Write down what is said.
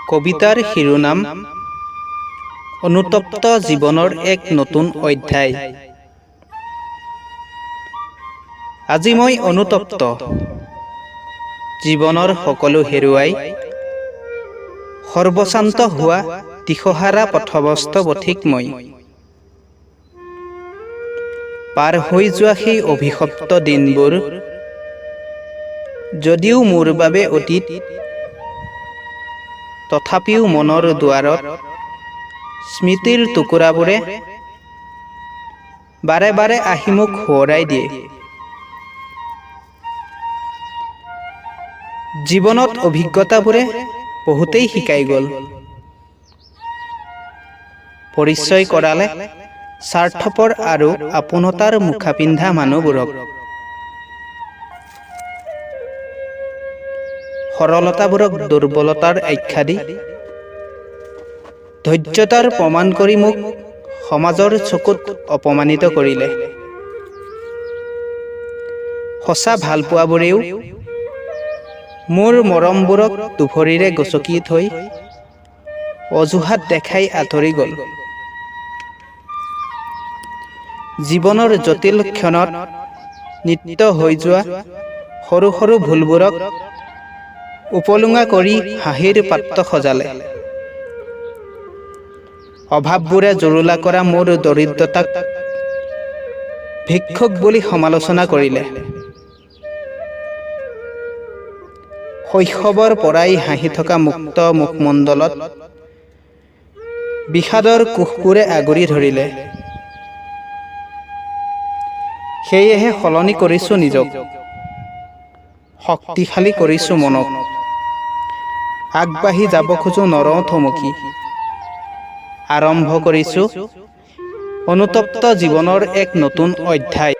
কবিতাৰ শিৰোনাম অনুতপ্ত জীৱনৰ এক নতুন অধ্যায়। আজি মই অনুতপ্ত, জীৱনৰ সকলো হেৰুৱাই সৰ্বশ্ৰান্ত হোৱা দিশহাৰা পথভ্ৰষ্ট পথিক মই। পাৰ হৈ যোৱা সেই অভিশপ্ত দিনবোৰ যদিও মোৰ বাবে অতীত, তথাপিও মনৰ দুৱাৰত স্মৃতিৰ টুকুৰাবোৰে বাৰে বাৰে আহি মোক সোঁৱৰাই দিয়ে। জীৱনত অভিজ্ঞতাবোৰে বহুতেই শিকাই গ'ল, পৰিচয় কৰালে স্বাৰ্থপৰ আৰু আপোনতাৰ মুখা পিন্ধা মানুহবোৰক। সৰলতাবোৰক দুৰ্বলতাৰ আখ্যা দি ধৈৰ্যতাৰ প্ৰমাণ কৰি মোক সমাজৰ চকুত অপমানিত কৰিলে। সঁচা ভালপোৱাবোৰেও মোৰ মৰমবোৰক দুভৰিৰে গচকি থৈ অজুহাত দেখাই আঁতৰি গ'ল। জীৱনৰ জটিল ক্ষণত নিত্য হৈ যোৱা সৰু সৰু ভুলবোৰক উপলুঙা কৰি হাঁহিৰ পাত্ৰ সজালে। অভাৱবোৰে জুৰুলা কৰা মোৰ দৰিদ্ৰতাক ভিক্ষুক বুলি সমালোচনা কৰিলে। শৈশৱৰ পৰাই হাঁহি থকা মুক্ত মুখমণ্ডলত বিষাদৰ কোষবোৰে আগুৰি ধৰিলে। সেয়েহে সলনি কৰিছোঁ নিজক, শক্তিশালী কৰিছোঁ মনক। আগবাঢ়ি যাব খোজোঁ, নৰওঁ থমকি। আৰম্ভ কৰিছোঁ অনুতপ্ত জীৱনৰ এক নতুন অধ্যায়।